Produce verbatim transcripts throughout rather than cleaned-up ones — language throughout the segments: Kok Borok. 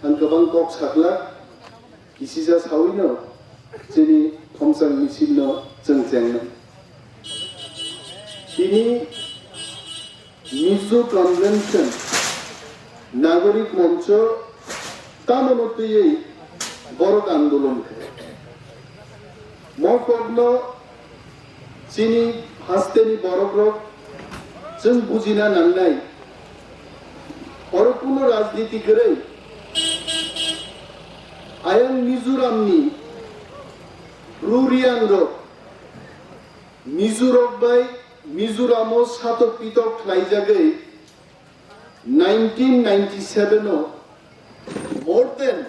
Ang kwbang kok sakla, kisisa sawino chini thomsang misilno chwng chengnai. Tini Mizo Convention, Nagorik Moncho, tamoni twiwi borok andolon khe. Mo kokno chini hasteni borokrok chwng bujina nangnai. Oro kuno rajniti kwrwi. Ayang Mizoramni Bru Riyangrok Mizorok bai Mizoramo satok pitok khlaijagwi nineteen ninety-seven o more than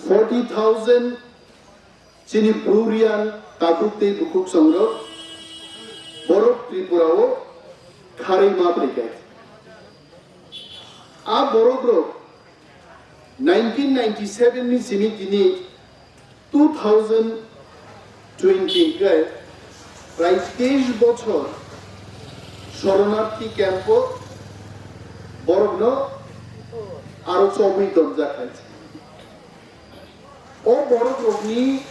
forty thousand chini Bru Riyan takhuk tei bukhuk songrok borok Tripura o kharwi ma phaikha. A borokrok nineteen ninety-seven ni simi tini two thousand twenty hwnkhe prai teis bochor shoronarthi camp o borokno aro chobwi tonjak hai. O borokrokni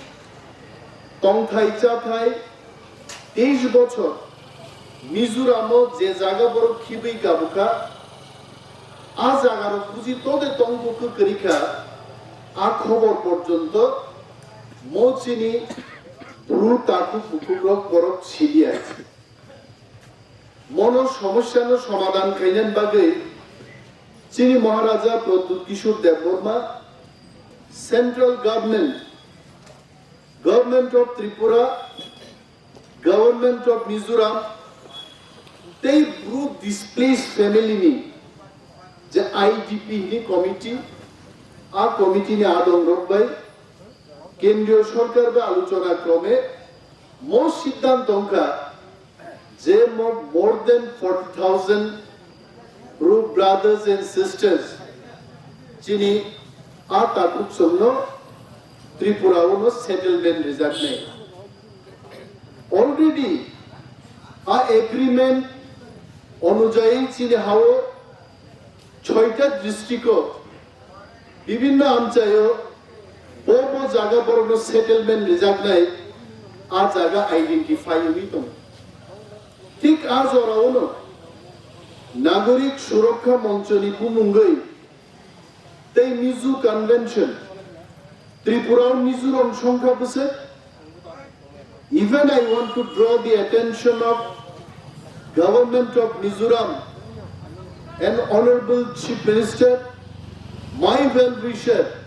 tongthai chathai teis bochor Mizoramo je jaga borok khibwi kabukha, a jagarok buji tode tongbo kwkwi kha, a khobor porjonto mo chini Bru takhuk bukhukrok borok siliya. Mono somosyano somadhan khainani bagwi chini Maharaja Pradyut Kishore Debbarma, Central Government, Government of Tripura, Government of Mizoram, tei Bru displaced family ni je I D P ni committee, a committee ni adongrok bai Kendriya Sorkar bai alochona krome mo siddhanto wngkha je mo more than forty thousand Bru brothers and sisters chini a takhuk songno Tripura o no settlement rijaknai. Already a agreement onujayi chini hao choita district o bibinno amchaio bo bo jaga borokno settlement rijaknai a jaga identify wngwi tongo. Thik a jorao no Nagorik Surokha Monchoni bumungwi tei Mizo Convention, Tripura o Mizoram songkha bwswk. Even I want to draw the attention of Government of Mizoram and Honorable Chief Minister, my well-wisher,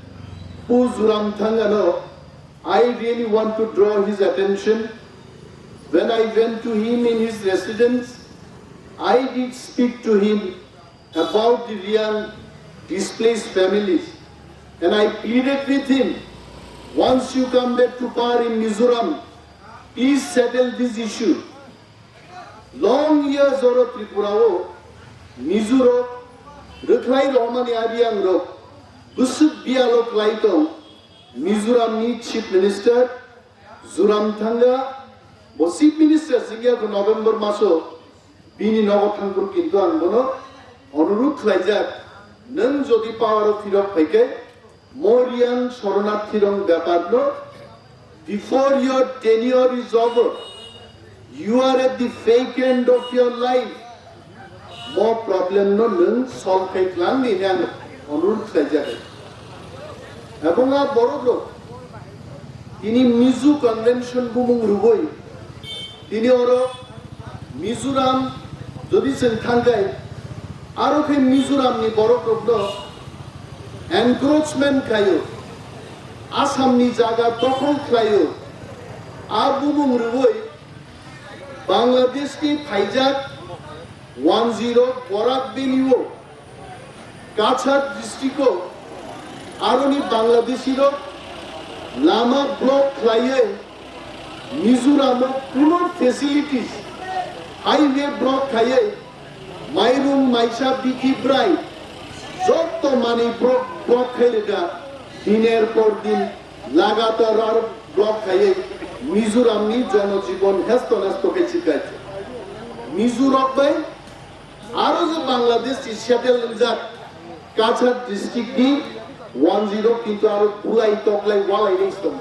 Pu Zoramthangano, I really want to draw his attention. When I went to him in his residence, I did speak to him about the Riang displaced families, and I pleaded with him, "Once you come back to power in Mizoram, please settle this issue." Long years oro Tripura o Mizorok rwkhlai rohormani a Riang rok bwswk biyalo klai tong. Mizoram ni Chief Minister Zoramthanga bo Chief Minister singya ko November maso bini nogo thangphuru kintu ang bono onurudh khlaijak, nwng jodi power o phirok phaikhe mo Riang shoronarthi rok bepar no, before your tenure is over, you are at the fake end of your life. Mo problem no nwng solve khai tlang ni ang onurudh khlaijak. Ebong a borok rok tini Mizo Convention bumung rwgwi tini oro Mizoram jodi chwng thangkhai, aro khe Mizoram ni borok rokno encroachment khaio, Assam ni jaga dokhol khlaio, a bumung rwgwi Bangladesh ni phaijak wanjwi rok Barak Valley o Cachar district o aroni Bangladeshi rok lama block khlaiwi Mizoram o kuno facilities, highway block khaiwi mairung maisa bikhi brai jotto manwi block, block khai rwkha, diner por din lagatar aro block khaiwi Mizoram ni jonojibon hesto nesto khai chikha. Mizo rok bai aro je Bangladesh ni settle wngjak, Kachar district ni wanjwi rok kintu aro bulai toklai walai nai tong.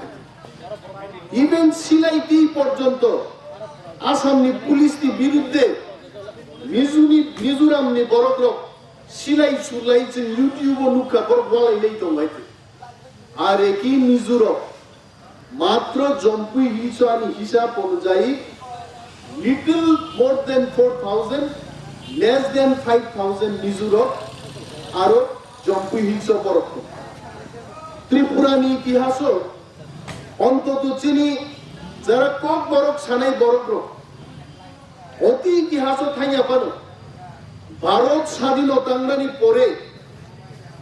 Even silai twi porjonto Assam ni police ni birudde Mizu ni, Mizoram ni borok rok silai sulai chwng YouTube o nukha borok walai nai tong hai. Are ki Mizu rok Matro Jampui Hills o ani hisab onujayi little more than four thousand, less than five thousand Mizo rok aro Jampui Hills o borok tongo. Tripura ni itihaso ontoto chini jara Kokborok sanai borok rok Oti itihaso thangya phano Bharat sadhino tangnani pore,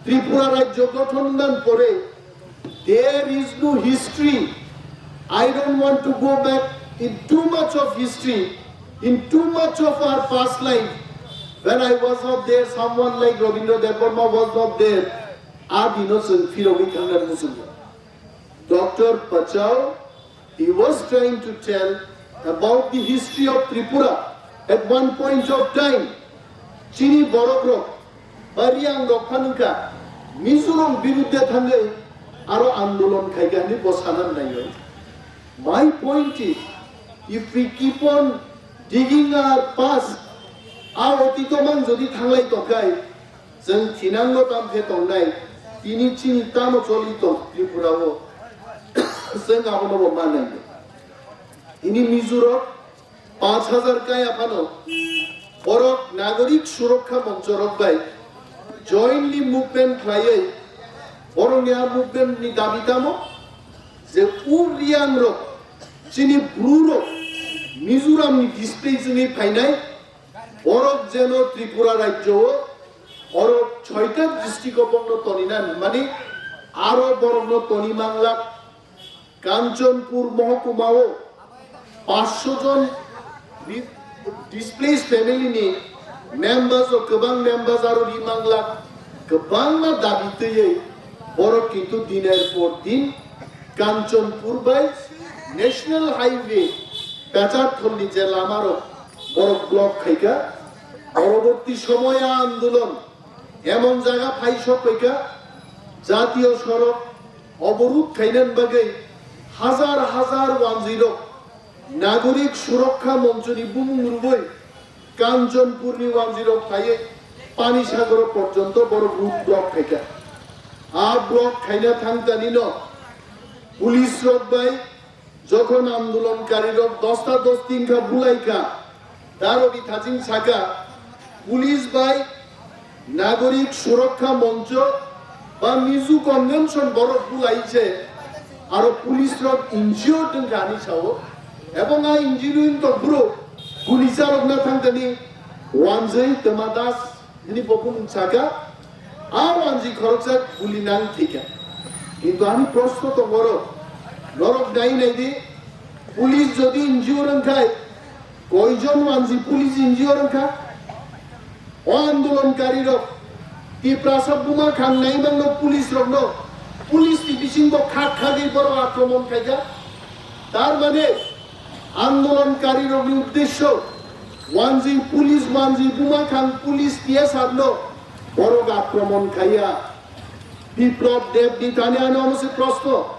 Tripura rajyo gothon wngnan pore, there is no history. I don't want to go back in too much of history, in too much of our past life. When I was not there, someone like Rabindra Debbarma was not there. Adino chwng phirogwi thangna muchungo. Doctor Pachao, he was trying to tell about the history of Tripura at one point of time. Chini borok rok, ba Riang rok phanwngkha, Mizoram birudde thangwi aro andolon khaikha hinwi bo sanan naiwi. My point is, if we keep on digging our past, a otito mang jodi thanglai tongkhai, Chwng thinangno tamo khe tongnai, tini chini tamo choli tong Tripura o, chwng abono bo manai. Tini Mizo rok panch hajar kaya phano borok Nagorik Surokha Moncho rok bai jointly movement khlaiwi borokni a movement ni dabi tamo je u Riang rok chini Bru rok Mizoram ni display chwngwi phainai. Borok jeno Tripura rajyo o oro soita district o bokno toninan hwnmani aro borokno toni manglak. Kanchanpur mohokuma o panchsho jon di-, displaced family ni members o kwbang members aro ri manglak. Kwbangma dabi twiwi borok kintu diner por din Kanchanpur bai National Highway Pecharthalni je lamarok borok block khaikha, poroborti somoya andolon emon jaga phai sokpaikha, jatiyo sorok oborud khainani bagwi hajar hajar wanjwirok Nagorik Surokha Monchoni bumung rwui Kanchanpurni wanjwirok phaiwi Pani Sagoro porjonto borok road block khaikha. A block khaina thangtanino police rok bai Jokhon andolonkarirok dosta dos tin kha bulai kha, Darobi Thaching saka, police bai Nagorik Surokha Moncho ba Mizo Convention borok bulai se aro police rok injured wngkha ani sao, ebong a injured wng tongphuru guli chalokna thangkani Wanjwi Twma Das Bini bo bumung saka, a wanji khoroksa guli nang thika. Kintu ani proshno tongoro, norok nai nai di, police jodi injured wngkhai, koijon wanji police injured wngkha? O andolonkari rok, Tiprasa buma khang naimangno police rokno, police ni bisingo khak khagwi borok akromon khaikha. Tar mane, Andolonkarirokni uddesyo wanjwi police, wanjwi buma khang police, T S R no borok akromon khaiya. Biplab Deb ni thani ano omo se proshno,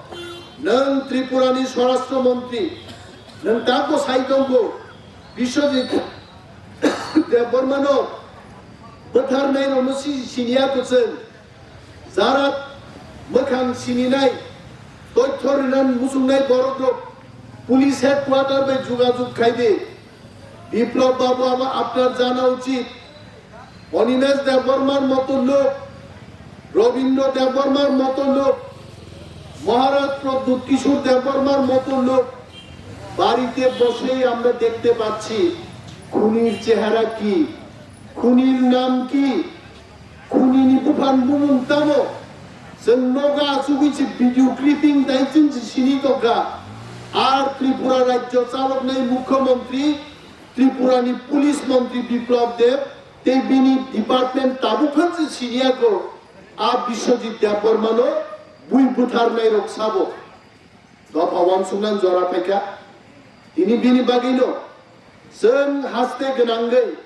nwng Tripura ni Swarashtra Montri, nwng tako sai tongo, Biswajit Debbarma no bwtharnai rokno si siniya kwchwng. Jara mwkhang sininai, toithor rinani muchungnai borok rok police headquarter bai jogajog khai di. Biplab babu ama apnar jana uchit. Animesh Debbarmar moto lok, Rabindra Debbarmar moto lok, Maharaj Pradyut Kishore Debbarmar moto lok বাড়িতে বসেই আমরা দেখতে পাচ্ছি খুনির চেহারা কি, খুনির নাম কি। Khunini buphan bumung tamo? Chwng nogo achugwi se video clipping dai chwng se sini tongkha. Ar Tripura rajyo chaloknai mukhyamantri, Tripura ni police mantri Biplab Deb tei bini department tabuk phan se siniya kho. A Biswajit Debbarmano bui butharnai rok sabo. Dopha wansuknang jora phaikha. Tini bini bagwino chwng haste gwnangwi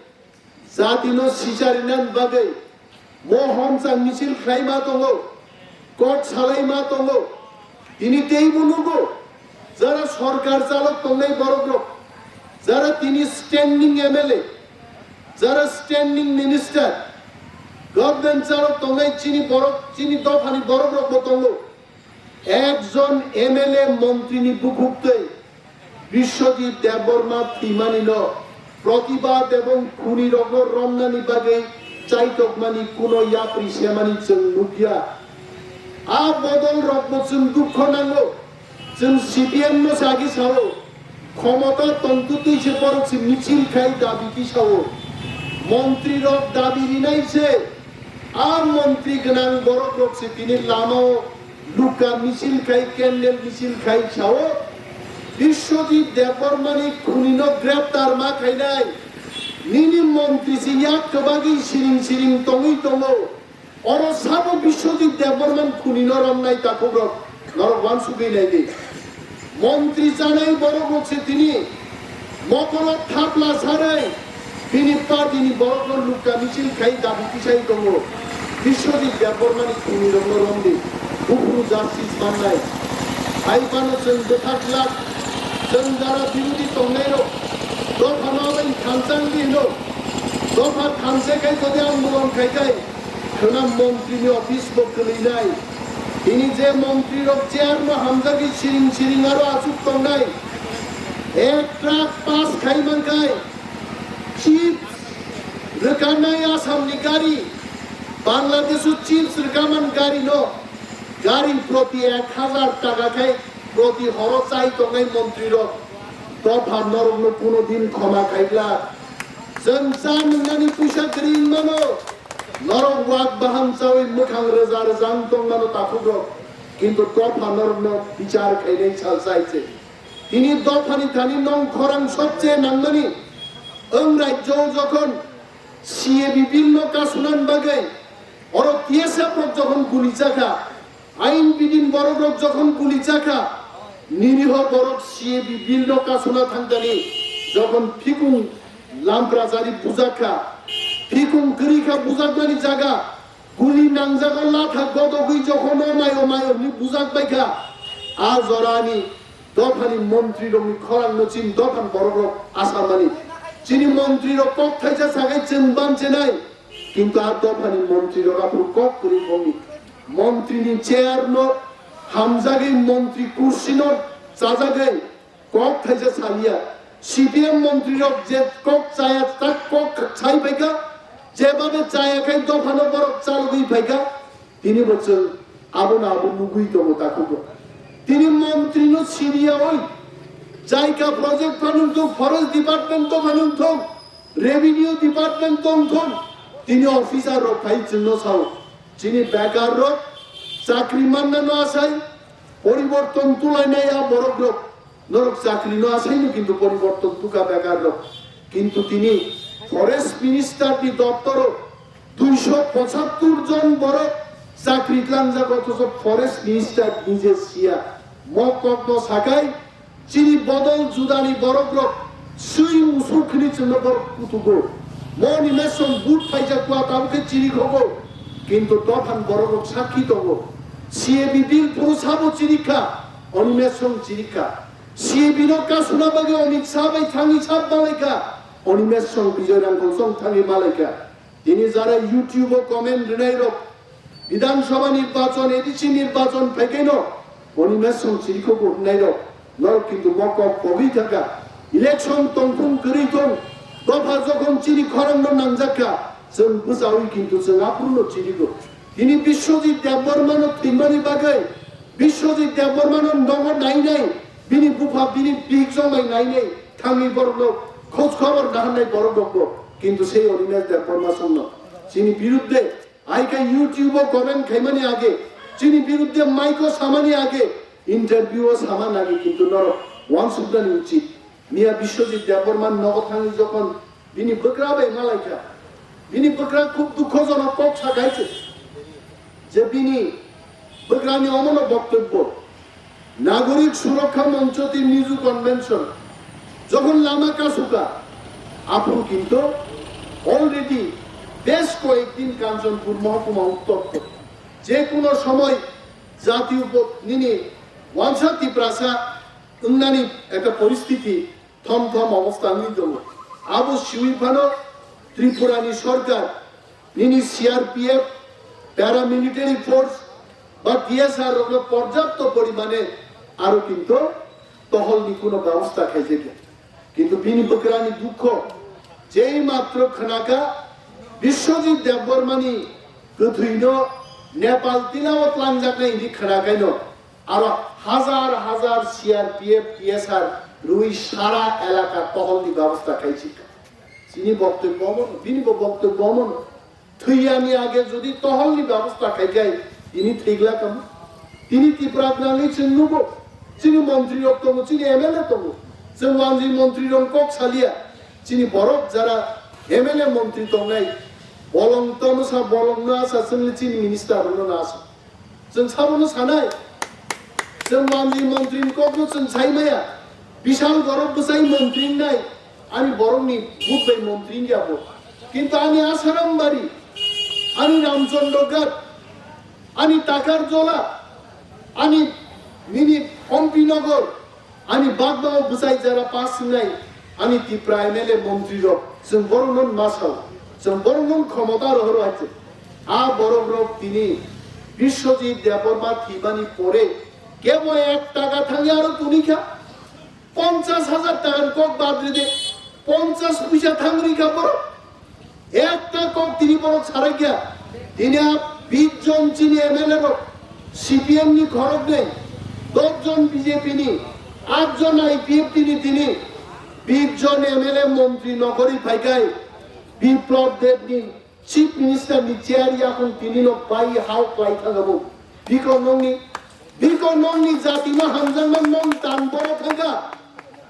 Jatino sicharinani bagwi Mo homchang misil khlai ma tongo, court salai ma tongo. Tini teibo nugo, jara sorkar chalok tongnai borok rok, jara tini standing M L A, jara standing minister, government chalok tongnai chini borok, chini dophani borok rok bo tongo. Ekjon M L A montri ni bukhuk twi Biswajit Debbarma thwimani no protibad ebong khuni rok no romnani bagwi chaitokmani kuno yapri semani chwng nukya. A bodol rok bo chwng dukho nango. Chwng C P M no sagi sao, khomota tongtwtwi se borok se michil khai dabi tisao. Montri rok dabi rinai se, a montri gwnang borok rok se tini lamao lukka michil khai, candle michil khai sao. Biswajit Debbarmani khuni no greptar ma khainai. Nini montri se yak kwbagwi siring siring tongwi tongo. Oro sabo Biswajit Debbarman khuni no romnai takhuk rok, norok wansugwi nai di. Montri chanai borok rok se tini mokolo thapla sarwi bini party ni borok no lukka michil khai dabi tisai tongo. Biswajit Debbarmani khuni rok no romdi. Buphuru justice mannai. Hai phano chwng bwthak glak. Chwng jara birodhi tongnai rok dopha no bai thansa wngdi hino. Dopha thansa khai jodi ang mulong khai khai, khwna montri ni office bo kwlwinai. Tini je montri rok chair no hamjagwi siring siring aro achuk tongnai. Ek truck pass khai mankhai, chips rwkanai Assam ni gari, Bangladesh o chips rwkaman gari no, gari proti ek hajar taka khai proti horo chai tongnai montri rok. Dopha norok no kuno din khoma khaikla. Chwng cha nwngnani puisa kwrwi wng mano, norok wak baham chawi mwkhang rwja rwja wng tong mano takhuk rok, kintu dopha norok no bichar khainai sal chai se. Tini dophani thani nong khorang sobse nangmani, wng rajyo jokhon C A B bill no kasunani bagwi oro T S F rok jokhon guli chakha, ain bidin borok rok jokhon guli chakha, niriho borok C A B bill no kasuna thangtani jokhon phikung lamprajari bujakha, phikung kwrwi kha bujakmani jaga, guli nangjago latha godogwi jokhon o mayo mayo hwnwi bujak baikha, a jorani dophani montri rokni khorang no chini dophani borok rok asamani. Chini montri rok kok thaisa sagai chwng banchenai, kintu a dophani montri rok aphuru kok kwrwi bongni. Montri ni chair no hamjagwi montri kursi no chajagwi kok thaisa saliya. C P M montri rok je kok chaya tak kok sai phaikha, jebabe chaya khai dophano borok chalogwi phaikha. Tini bo chwng abono abo nugwi tongo takhuk rok. Tini montri no siriya oi, jaika project phano wngthok, forest department to phano wngthok, revenue department to wngthok, tini officer rok phai chwngno sao. Chini bekar rok chakri manna no asai, poriborton tulainai a borok rok. Norok chakri no asaino kintu poriborton tuka bekar rok. Kintu tini forest minister ni doptoro duiso pochattor jon borok chakri tlangjak, othocho forest minister nije siya. Mo kok no sakai chini bodol judani borok rok swi musuk khini chwngno borok kutugo. Mo ni mesong but phaijak kua tabuk khe chiri khogo. Kintu dophan borok rok sakhi tongo. C A B bill phuru sabo chiri kha, oni mesong chiri kha. C A B no kasuna bagwi Amit Shah bai thangwi sab malaikha, Animesh Song Bijoy Rangkhol song thangwi malaikha. Tini jara YouTube o comment rwnai rok, Bidhan Sabha nirbachon, A D C nirbachon phaikaino Animesh Song chirikho bo hwnai rok, norok kintu mokok pogwi thaka. Election tongthung kwrwi thung, dopha jokhon chini khorang no nangjak kha, chwng bwchawi kintu chwng aphuru no chirigo. Tini Biswajit Debbarma no thwimani bagwi Biswajit Debbarmano nogo nainai, bini bupha, bini bihik chongnai nainai, thangwi borokno khoj khobor naharnai borok rokbo, kintu sei Animesh Debbarma songno chini birudde, aika YouTube o comment khaimani age, chini birudde mike o samani age, interview o samani age, kintu norok wansuknani uchit. Miya Biswajit Debbarma nogo thangwi jokhon bini bwkra bai malaikha, bini bwkra khub dukhojonok kok sakai se, je bini bwkrani omono boktobbo, Nagorik Surokha Moncho tei Mizo Convention jokhon lama kasuka, aphuru kintu already বেশ কয়েকদিন কাঞ্চনপুর মহকুমা উত্তপ্ত। যে কোনো সময় জাতীয় উপ-, nini wansa Tiprasa wngnani ekta poristiti thom thom obostha wngwi tongo. Abo siwi phano Tripurani sorkar nini C R P F, paramilitary force ba T S R rokno porjapto porimane aro kintu toholni kuno bebosta khaijakya. Kintu bini bwkrani dukho jei matro khnaka Biswajit Debbarmani kwthwino Nepal tilao twlangjaknai hinwi khnakaino aro hazar hazar C R P F, T S R rwi sara elaka toholni bebosta khaijak. Chini boktobyo omono, bini bo boktobyo omono. Thwiyani age jodi toholni bebosta khaikhai, tini thwiglak kamo. Tini Tipra gwnangwi chwng nugo, chini montri rok tongo, chini M L A tongo. Chwng wanjwi montri rok kok salia, chini borok jara M L A montri tongnai, bolong tono sa, bolong no asa, chwngni chini minister rok no asa. Chwng sabono sanai. Chwng manjwi montri ni kokno chwng sai maya. Bishal Gaurav bwsai montri nai. Ani borokni but bai montri ya bo. Kintu ani Asaram bari, ani Ramchandra Ghat, ani Takarjola, ani nini Ompi Nagar, ani bagmao bwsai jara pass wngnai, ani Tipra M L A montri rok, chwng borokno ma sao, chwng borokno khomota rohoro hai se. A borok rok tini Biswajit Debbarma thwimani pore kebo ek taka thangya aro tuni kha, ponchas hajar takar kok bad ride, ponchas puisa thang rikha borok. Ekta kok tini borok sarakya. Tini a bish jon chini M L A rok C P M ni khorok nei, dos jon B J P ni, at jon I P F T ni tini bish jon M L A montri nokori phaikai Biplab Deb ni Chief Minister ni chair yakung tini no bai hao klai thangabo. Biko nongni, biko nongni jati no hamjakma nong tan borok thangka.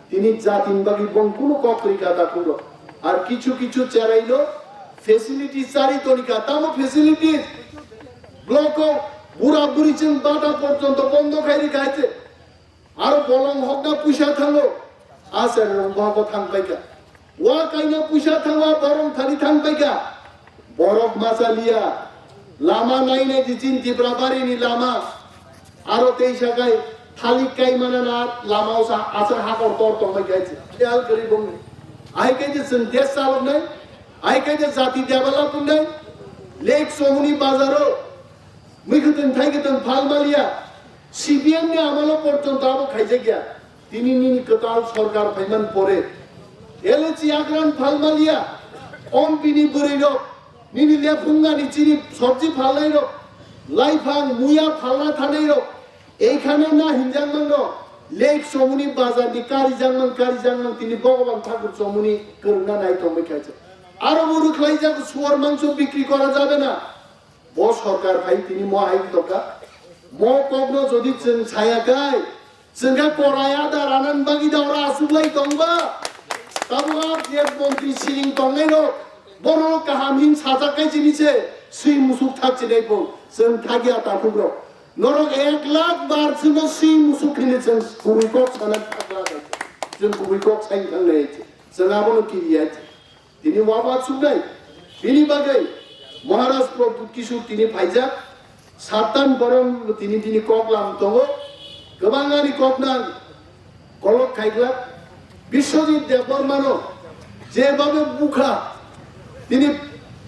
Tini jatin bagwi bong kunu kok kwrwi kha takhuk rok. Ar kichu kichu cherai no facility chari tonika, tamo facility block o bura buri chwng bata porjonto bondo khai rikha hai se. Aro bolong hokna puisa thango, a cherai rok bohok thang paikha. Wa kaina puisa thangwa borong thani thang paikha. Borok masa liya, lama nainai di chin Tipra bari ni lama. Aro tei sakai thalik kai mana na lama o sa asar hakor tor tong bai kai se. Khayal kari bong. Ai kai je chwng desh salok nai, ai kai je jati develop nai. Lake Somoni bazaro, mui khutun thai khutun phal maliya. C P M ni amalo porjonto abo khaijakya. Tini nini kwtal sorkar phaiman pore L A C agran phalmaliya, om bini bwrwi rok, nini lephungani chini sobji phalnai rok, laiphang muya phalna thanai rok, eikhane na hinjakmang no, Lake Somoni bazar ni karijakmang, karijakmang tini Bhogoban Thakur Somoni kwrwngna nai tongwi khaijak. Aro bo rwkhlaijak suwar mangso bikri kora jabe na. Bo sorkar phai tini mo hai tongkha. Mo kokno jodi chwng saya kai, chwng khe korai ada ranan bagwi da ora aswk lai tongba. Tabuk a je montri siring tongnai rok, bono kaham hin sajak kai chini se, swi musuk thak chinai bo, chwng thagya takhuk rok. Norok ek lakh bar chwngno swi musuk hini chwng kubui kok sana thak lai. Chwng kubui kok sai thang nai. Chwng abono kiriya. Tini waba chuknai, bini bagwi Maharaj Pradyut Kishore tini phaijak, Satan borok tini bini kok lam tongo, kwbang ani kok nang kolok khaiglak, Biswajit Debbarmano jebabe bukha, tini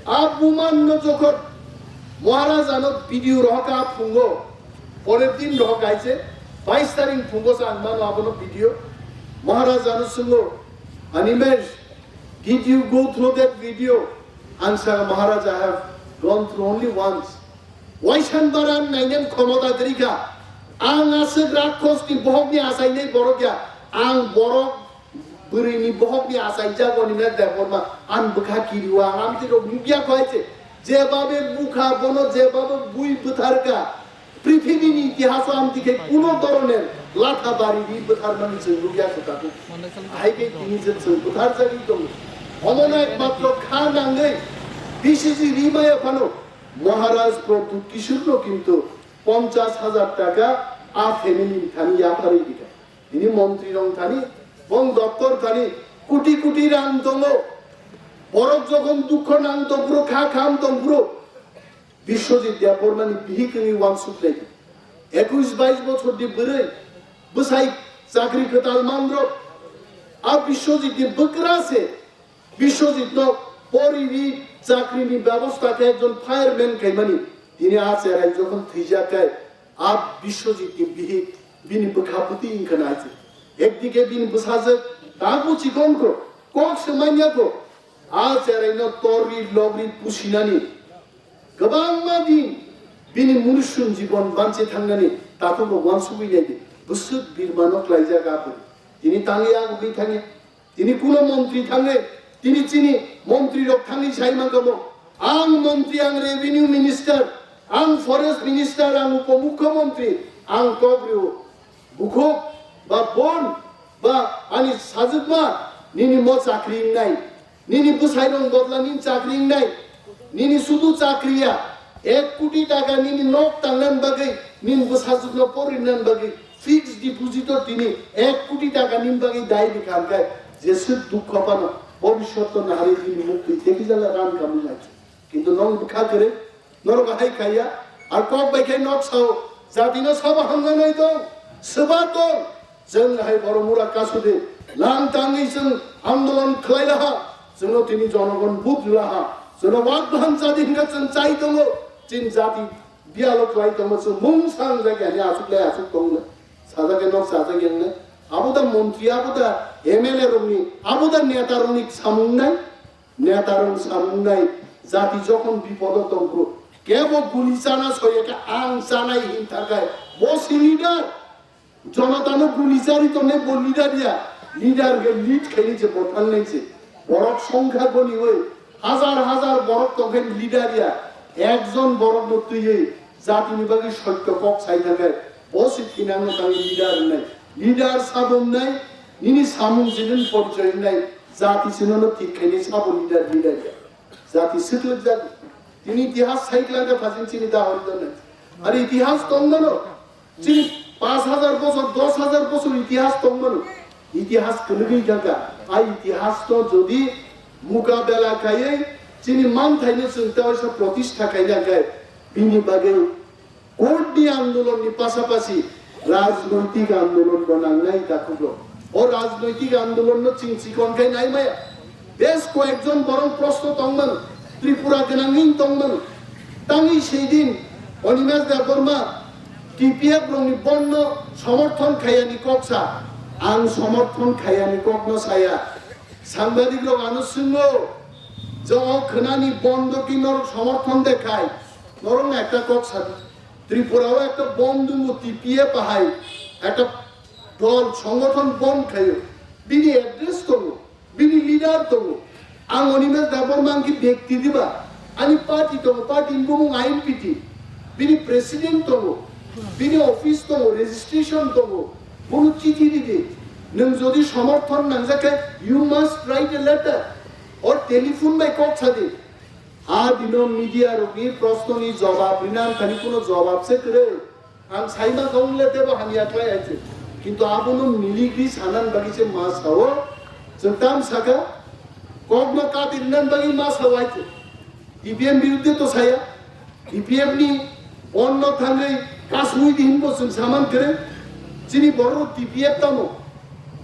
a bumanno jokhon Maharaj ano video rohok a phungo, porer din rohok kaise, bais tarik phungo sa ang mano abono video, Maharaj ano sungo, Animesh, did you go through that video? Ang sa, Maharaj, I have gone through only once. Waisan baran nainen khomota drika. Ang aswk rakkos ni bohok ni asai nei borok ya. Ang borok bwrwi ni bohok ni asai jago ni na Debbarma. Ang bwkha kiriwa, ang amtwi rok nukya khoi se. Jebabe bukha bono jebabe bui bwtharka. Prithibini itihaso amtwi khe kuno doroner latha bari di bwtharmani chwng rukya se takhuk. Hai khe tini je chwng bwtharjagwi tongo. Omono ekmatro kha nangwi B C G rimaya phano Maharaj Pradyut Kishorno kintu ponchas hajar taka a family ni thani yapharwi rikha. Tini montri rok thani, bong doptor thani, kuti kuti rang tongo. Borok jokhon dukho nang tongphuru, kha kham tongphuru, Biswajit Debbarmani bihik wngwi uansuk lai. Ekush bais bochor di bwrwi, bwsai chakri kwtal manrok. A Biswajit ni bwkra se, Biswajit no poriwi chakri ni bebosta khe ekjon fireman khaimani. Tini a cherai jokhon thwijak khe, a Biswajit ni bihik bini bwkha bwtwi wngkha nai se. Ekdike bini bwsajwk tabuk chikon kho, kok se manya kho. A cheraino torwi logri pusinani kwbangma din bini munusun jibon banchi thangnani takhuk rok uansugwi naidi. Bwswk birmano klaijak aphuru. Tini tangwi agugwi thangya. Tini kuno montri thangnai. Tini chini montri rok thangwi sai mankha bo. Ang montri, ang revenue minister, ang forest minister, ang upomukhyamantri, ang kok rio. Bukhuk ba bon ba ani sajwkma nini mo chakri wngnai, nini bwsai rong bodla nini chakri wngnai, nini sudu chakri ya, ek koti taka nini nok tangnani bagwi, nini bwsajwkno porinani bagwi fixed deposit o tini ek koti taka nini bagwi dai bikha hwnkhe jeswk dukho phano bobishoto naharwi nini muktwi tei kisa ran kamung lai. Kintu nong bwkha kwrwi, norok hai khaiya, ar kok bai khe nok sao, jatino sabo hamjaknai tong, swba tong, chwng hai borok mura kasudi, lang tangwi chwng andolon khlai laha, chwngno tini jonogon vote rwlaha, chwngno wak baham chadi hwnkha chwng chai tongo, chini jati biyalo khlai tongo, chwng mung sang jagya hwnwi aswk lai aswk tongo, sajagya nok sajagya hwnwi, abo da montri, abo da M L A rokni, abo da neta rokni samung nai. Neta rok samung nai, jati jokhon bipodo tongphuru, kebo guli chana soyakhe ang chanai hin thakai, bo si leader. Jonotano guli chari tongnai bo leader ya, leader khe lead khaini je bo thangnai je. Borok songkha goniwi, hajar hajar borok tongkhe leader ya, ekjon borokno twiwi jatini bagwi sotto kok sai thakai, bo si thinangno tangwi leader wngnai. Leader sabo wngnai, nini samung jinini porichoi wngnai. Jati sinono thik khaini sabo leader leader ya. Jati swklik jati. Tini itihas sai klang khe phasin chini da hori tongnai. Ar itihas tongmano. Chini panch hajar bochor, dos hajar bochor itihas tongmano. Itihas kwlwgwi kha kha. A itihas no jodi mukabela khaiwi chini manthaino chwng ta waisa protishtha khaina khe bini bagwi Court ni andolon ni pasapasi rajnoitik andolon bo nangnai takhuk rok. O rajnoitik andolon no chwng chikon khai nai maya. Bes koyekjon borok proshno tongmano, Tripura gwnangwi tongmano. Tangwi seidin Animesh Debbarma T P F rokni bondh no somorthon khayani kok sa, ang somorthon khayani kok no saya. Sangbadik rok ano swngo, je o khwnani bondh ki norok somorthon de khai? Norok ekta kok sa. Tripura o ekta bondh tongo, T P F hai ekta dol, songothon bondh khaio. Bini address tongo, bini leader tongo. Ang Animesh Debbarma ki bekti diba? Ani party tongo, party ni bumung I N P T. Bini president tongo, bini office tongo, registration tongo. Bono chithi ridi. Nwng jodi somorthon nangjak khe, you must write a letter or telephone bai kok sadi. A dino media rokni prosno ni jawab rina ang thani kuno jawab se kwrwi. Ang saima kha wng le tebo hamya khlai hai se. Kintu abono miligwi sanan bagwi se ma sao. Chwng tam sakha, kokno kati rinan bagwi ma sao hai se. T P M birudde to saya. T P F ni onno thangwi kasui di hinbo chwng saman kwrwi. Chini borok T P F tamo.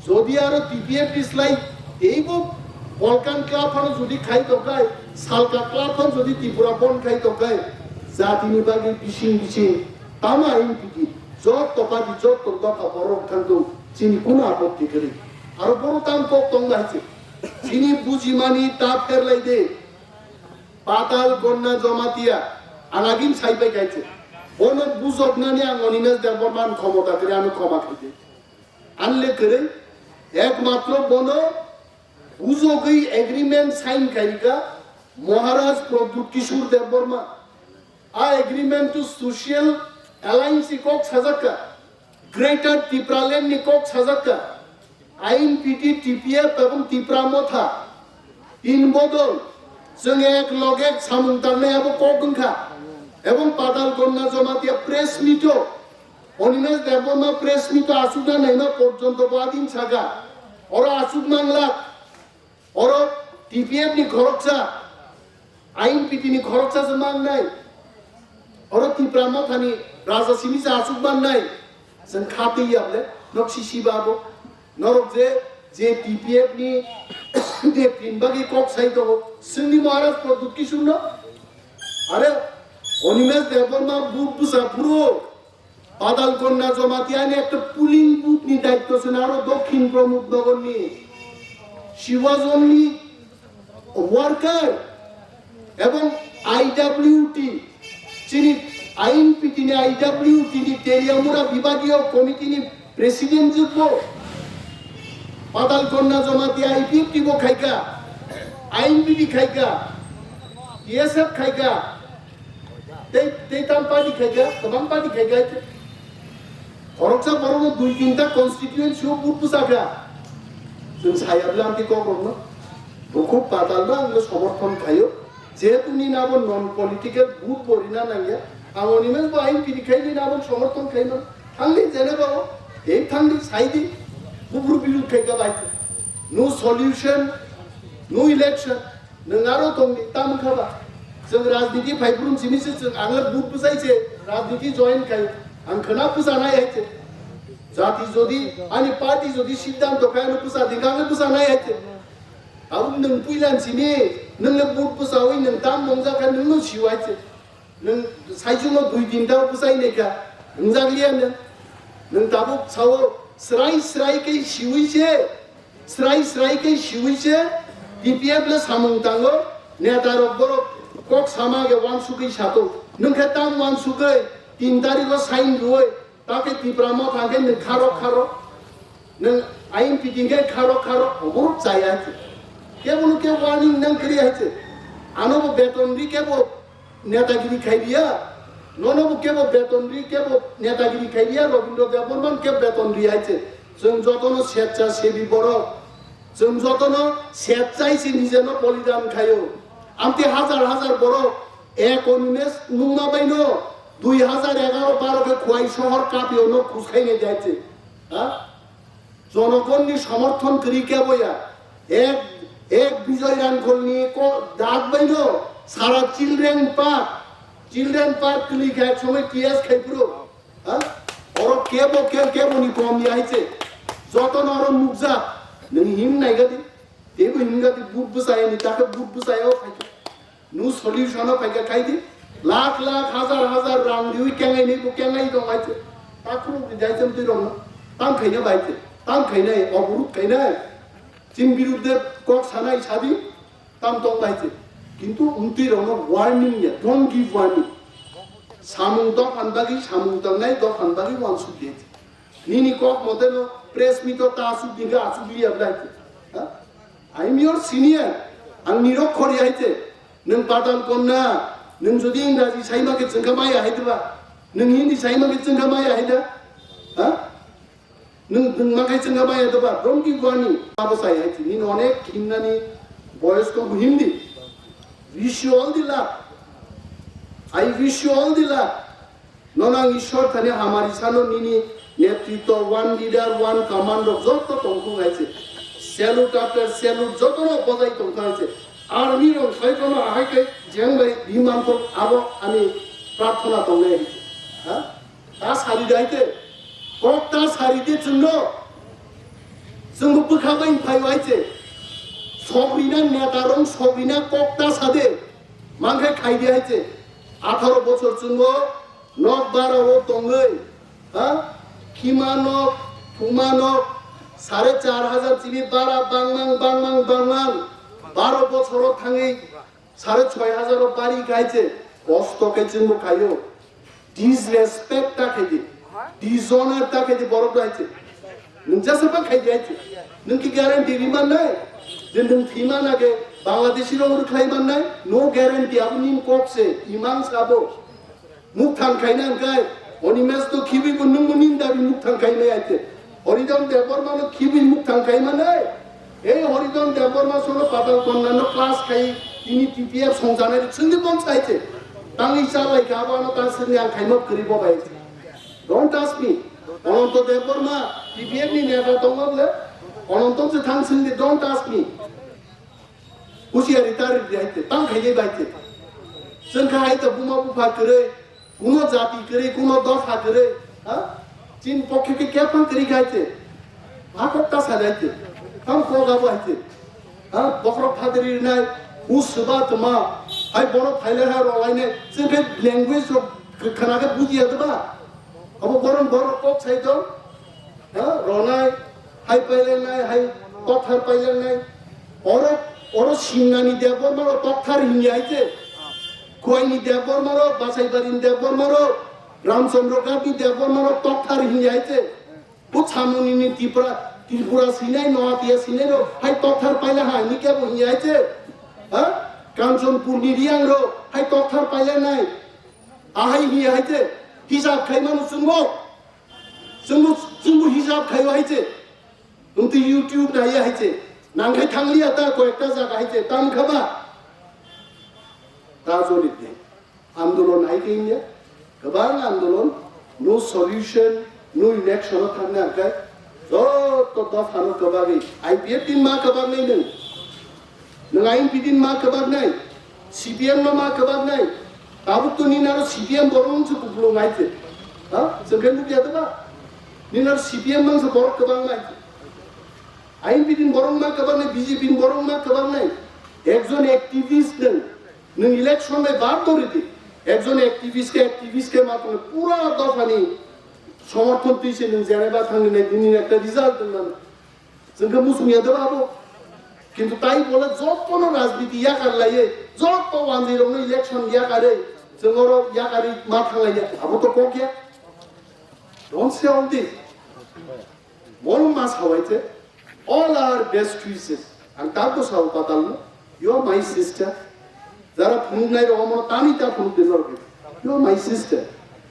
Jodi aro T P F ni slai teibo Balkan Club phano jodi khai tongkhai, Salka Club phano jodi Tripura bond khai tongkhai, jatini bagwi bising bising tamo ain piti jotto party jotto dopha borok thangtong chini kuno apotti kwrwi. Aro borok tam kok tong bai se. Chini bujimani ta pherlai de. Patal Gonna Jamatia, ang agin sai pai kaise. Bono bujoknani ang Animesh Debbarma ni khomota kwrwi, ano khoma khaide. Anle kwrwi, ekmatro bono bujogwi agreement sign khaika Maharaj Pradyut Kishore Debbarma. A agreement to social alliance kok sajakka. Greater Tipraland ni kok sajakka, I N P T, T P F ebong Tipra Motha, in bodol, chwng ek loge samung tangnai abo kok wngkha, ebong Patal Gonna Jamatia press meet o, Animesh Debbarma press meet o aswkna naima porjonto bo adin saka, oro aswk manglak, Oro T T P F ni khoroksa, I N P T ni khoroksa se mangnai. Oro Tipra Mothani raja simi se asuk mannai. Chwng kha twi ya ble, nok sisi ba bo. Norok je, je T P F ni je tin bagwi kok sai tongo, chwngni Maharaj Pradyut Kishore no. Are Animesh Debbarma booth bwsa phuru Padal Konna Jamatia ni ekta polling booth ni daityo se naro Dokhin Pramod Nagar ni. She was only worker ebong I W T, chini I N P T ni I W T ni Teliamura Bibagiyo Committee ni president jwkbo, Padal Konna Jamatia I P F T bo khaika, I N P T khaika, T S F khaika, tei, tei tam party khaika, kwbang party khaika. Khoroksa borokno dui tinta constituency o vote bwsakha. Chwng saya bwle amtwi kokrokno. Bukhuk Padalno ang somorthon khaio. Jehetu nini abo non political vote bo rina nangya. Ang oni mas bo ain piri khai nini abo somorthon khaima. Thangli jeneba o. Ei thangli saidi. Bubru bilu khaika bai. No solution, no election. Nwng aro tongdi, tamo wngkha ba? Chwng rajniti phai phuru simi se chwng ang le vote bwsai se rajniti join khai. Ang khwna bwsanai hai se. Jati jodi, ani party jodi siddhanto khai ano bwsa di, ang le bwsanai hai se. Abo nwng puila simi, nwng le vote bwsawi nwng tam mongjak kha nwng no siu hai se. Nwng saichung no dui din tao bwsai nai kha. Wngjakliya nwng. Nwng tabuk sao srai srai khe siwi se. Srai srai khe siwi se T P F le samung tango, neta rok borok kok sama ge wansugwi sato. Nwng khe tam wansugwi tin tarikh o sign rwui, ta khe Tipra Motha khe nwng kharo kharo, nwng I N P T khe kharo kharo, oborok chaya khe. Kebo no khe warning nang kri hai se. Ano bo beton ri kebo netagiri khai riya, nono bo kebo beton ri, kebo netagiri khai riya, Robindra Debbarma kebo beton ri hai se. Chwng jotono swecha sebi borok, chwng jotono swechai se nijeno bolidan khaio. Amtwi hajar hajar borok ek Animesh nungma baino dui hajar egaro baro khe Khowai sohor kapio no khus khainai jai se. Ha? Jonogonni somorthon kwrwi kebo ya. Ek, ek Bijoy Rangkholni ko dak baino sara Children Park, Children Park kwlwi kha ek somoi T S khai phuru. Ha? Oro kebo, ke-, keboni kom ya hai se. Jotono oro nukjak. Nwng him nai gadi. Teibo him gadi but bwsai ni, ta khe but bwsai o khai khe. No solution o paikha khai di. Lakh lakh, hajar hajar rang riwi kengai ni bo kengai tong hai se. Ta khuluk di dai cham twi rong no. Tam khaina bai se. Tam khainai, oborot khainai. Chini birudde kok sanai sadi. Tam tong bai se. Kintu umtwi rong no warning ya. Don't give warning. Samung dophan bagwi, samung tangnai dophan bagwi wansuk di. Nini kok mote no press meet o ta asuk di ga asuk liya blai se. Ha? I am your senior. Ang nirok khori hai se. Nwng Padal Konna, nwng jodi Ingraji saima khe chwngkha maya hai diba? Nwng Hindi saima khe chwngkha maya hai da? Ha? Nwng, nwng ma khe chwngkha maya diba? Don't give warning. Abo sai hai se. Nini onek himnani boyos ko Hindi. Wish you all the luck. I wish you all the luck. Nono ang Ishwar thani hamari sano, nini netritwo, one leader, one command rok joto tongthok hai se. Salute after salute joto no bojai tongthok hai se. Army rok sai kono ahai khe jeng bai biman thok abo ani prarthana tongnai hai se. Ha? Ta sari dai te. Kok ta sari de chwngno. Chwngbo bwkha bai phai hai se. Sogrina neta rok sogrina kok ta sa de. Mangkhe khai di hai se. Atharo bochor chwngbo nok bara o tongwi, ha? Khima nok, thuma nok, sare char hajar chini bara bangmang, bangmang, bangmang. Baro bochoro thangwi sare choi hajar o bari khai se, kosto khe chwngbo khaio. Disrespect ta khe di, dishonor ta khe di borok hai se. Nwng jesa ba khai di hai se. Nwng ki guarantee ri man nai? Je nwng thwi man age Bangladeshi rok rwkhlai man nai? No guarantee, abo nini kok se, imang sabo. Mukthang khaina hwnkhe, Animesh to khibi bo nwng bo nini dabi mukthang khainai hai se. Horidhan Debbarma no khibi mukthang khai manai. Ei Horidhan Debbarma sono Padal Konna no class khai tini T P F songjanai chwngdi bon sai se. Tangwi chalai kha abo ano ta sini ang khaima kwrwi bo bai. Don't ask me. Ananto Debbarma T P F ni neta tongma ble. Ananto se thang sini don't ask me. Husiari tari di haite, tang khainai bai te. Chwng kha haite buma bupha kwrwi, kuno jati kwrwi, kuno dopha kwrwi, ha? Chin pokhe khe kepang kwrwi khaite. Hakok ta sa haite. Tam koga bo haite. Ha? Bokrok phadri nai, hus suba tma, hai bono phaile ha rolaine, chwng khe language rok khana khe bujiya de ba. Abo borom borok kok sai to. Ha, ronai, hai pailanai, hai tokthar pailanai. Oro, oro Simnani Debbarma ro tokthar hinjai che. Kuaini Debbarma ro, Basaibarini Debbarma ro, Ramchandra Ghatni Debbarma ro tokthar hinjai che. Bu Chamuni ni Tripura, Tripura sinai, Noatia sinai ro, hai tokthar paila hai ni kebo hinjai che. Ha? Kanchanpur ni Riang ro, hai tokthar pailanai. Ahai hinjai che. Hisab khai manu chwngbo. Chwngbo, chwngbo hisab khaio hai che. Nwng twi YouTube naiya hai che. Nangkhai thangliya ta koyekta jaga hai che. Tam kha ba? Ta joni de. Andolon hai khe India. Kwbang andolon. No solution, no election o thangna hwnkhe. Joto dophano kwbagwi. I P F T ni ma kwbagnai nwng. Nwng I N P T ni ma kwbaknai, C P M no ma kwbaknai, tabuk to nini aro C P M borok wngse kupulung hai se. Ha? Chwng khe nukya de ba? Nini aro C P M wngse borok kwbang nai. I N P T ni borok ma kwbaknai, B J P ni borok ma kwbaknai. Ekjon activist nwng, nwng election bai bad dori di. Ekjon activist khe, activist khe ma tongwi pura dophani somorthon twi se nwng jeneba thangni nai, nini ekta result wng mano. Chwng khe muchung ya de ba abo. Kintu tai bole jotono rajniti yakar laiye, joto wanjwi rokno election yakarwi, chwng oro yakarwi ma thanglaiya, abo to kok ya. Don't say all this. Mol ma sawai che, all our best wishes. Ang tabuk sao patal no, you are my sister. Jara phunuknai rok omo tani ta phunuk de norok. You are my sister.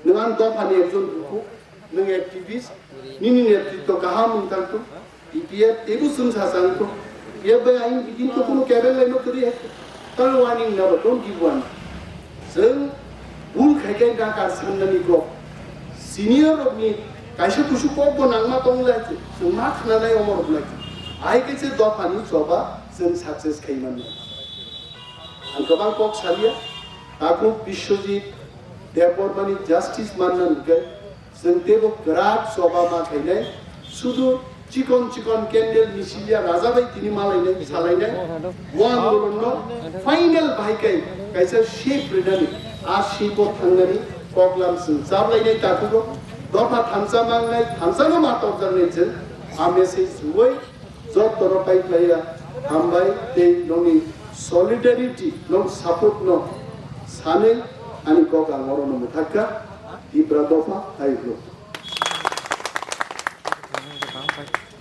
Nwng ang dophani ekjon bukhuk, nwng activist, nini netritw kaham wng tang tong. P P F teibo chwng sa chang tong. P F bai ayang bidin to kuno kebel lai no kwrwi hai. Tang warning na ba, don't give warning. Chwng bul khai khai dakar sangnani kok. Senior rokni kaisa kusu kok bo nangma tong lai, chwng ma khnanai omo rok lai. Ahai khe se dophani choba chwng success khai mannai. Ang kwbang kok salia, takhuk Biswajit Debbarmani justice manna hwnkhe chwng teibo kwrak choba ma khainai, sudu chikon chikon candle misilya raja bai tini malainai, salainai, bo andolonno final bai kai kaisa shape rinani, a shape o thangnani koklam chwng chablainai takhugo, dopha thamsa mangnai, thamsano ma tokjaknai chwng, a message rwui, Jotono pai khlaiya hambai tei nokni solidarity, nok support no sanwi ani kok ang orono mwthakha, Tipra dopha hai hwno.